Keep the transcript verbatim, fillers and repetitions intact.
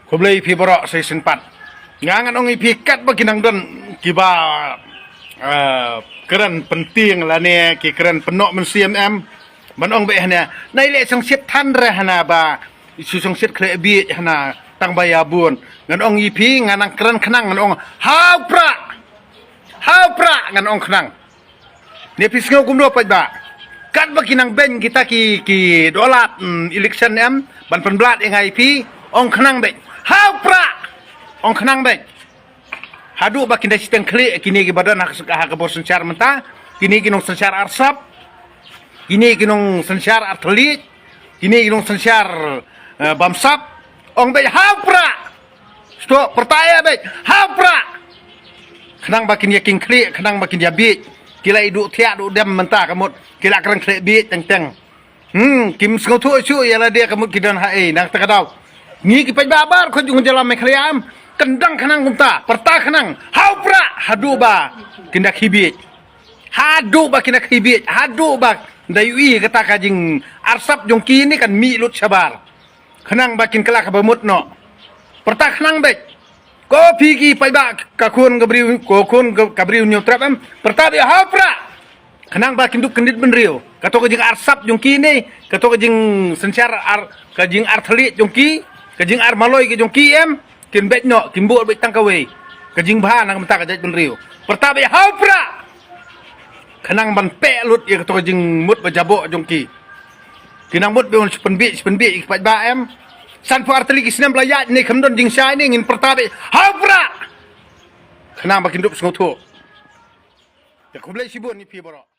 Khublei phi baroh sa shisien pat. Nga ngan ong ïa phi katba ki nang don kiba, eh, kren pyntieng lane ki kren pynnoh mynsiem em. Ban ong beit hana, nai leh sngewsih than re hana ba shu sngewsih khleh bieit hana tang ba ïa bun. Ngan ong ïa phi, nga nang kren khnang ngan ong ha u prah. Ha u prah ngan ong khnang. Ne phi sngew kumno paidbah? Katba ki nang beiñ kita ki, ki dolat, mm, election em ban pynblad ïa nga ïa phi, ong khnang beit. Ha u prah. Ong khnang beit. Haduh ba kin da shiteng khlieh kine kiba don ha ka, ha ka bor synshar mynta, kine ki nongsynshar arsap, kine ki nongsynshar arthliej, kine ki nongsynshar, eh, bamsap, ong beit ha u prah. Stok pyrta ïa beit ha u prah. Khnang ba kin ïa king khlieh, khnang ba kin ïa bieit. Ki la i duh thiah duh dem mynta ka mut ki la kren khleh bieit teng teng. Hmm, kim sngewthuh shuh ïa lade ka mut ki don ha ei, nangta ka daw. Ngi ki paidbah baroh khuid jong ka jylla Meghalaya em, kyndang khnang kumta, pyrta khnang ha u prah haduh ba kin da khie bieit. Haduh ba kin da khie bieit, haduh ba da ïohi kata ka jingarsap jong ki ne kan mih lut shabar. Khnang ba kin kylla kaba mut noh. Pyrta khnang beit. Ko phi ki paidbah, ka khun ka briew, ko khun ka, ka briew Hynñiewtrep em, pyrta beit ha u prah. Khnang ba kin dup kyndit bynriew. Kato ka jingarsap jong ki ne, kato ka jingsynshar ar, ka jingarthliej jong ki, ka jingarmaloi ka jong ki em, kin beit noh, kin buh beit tang kawei. Ka jingbha na ka bynta ka jaitbynriew. Pyrta beit ha u prah. Khnang ban peh lut ïa kato ka jingmut ba jaboh jong ki. Ki nang mut beit ban shu pynbieit, shu pynbieit ïa ki paidbah em. Sanphew artylli ki snem ba la ïaid ne kam don jingshai ne, ngin pyrta beit ha u prah. Khnang ba kin dup sngewthuh. Te khublei shibun ïa phi baroh.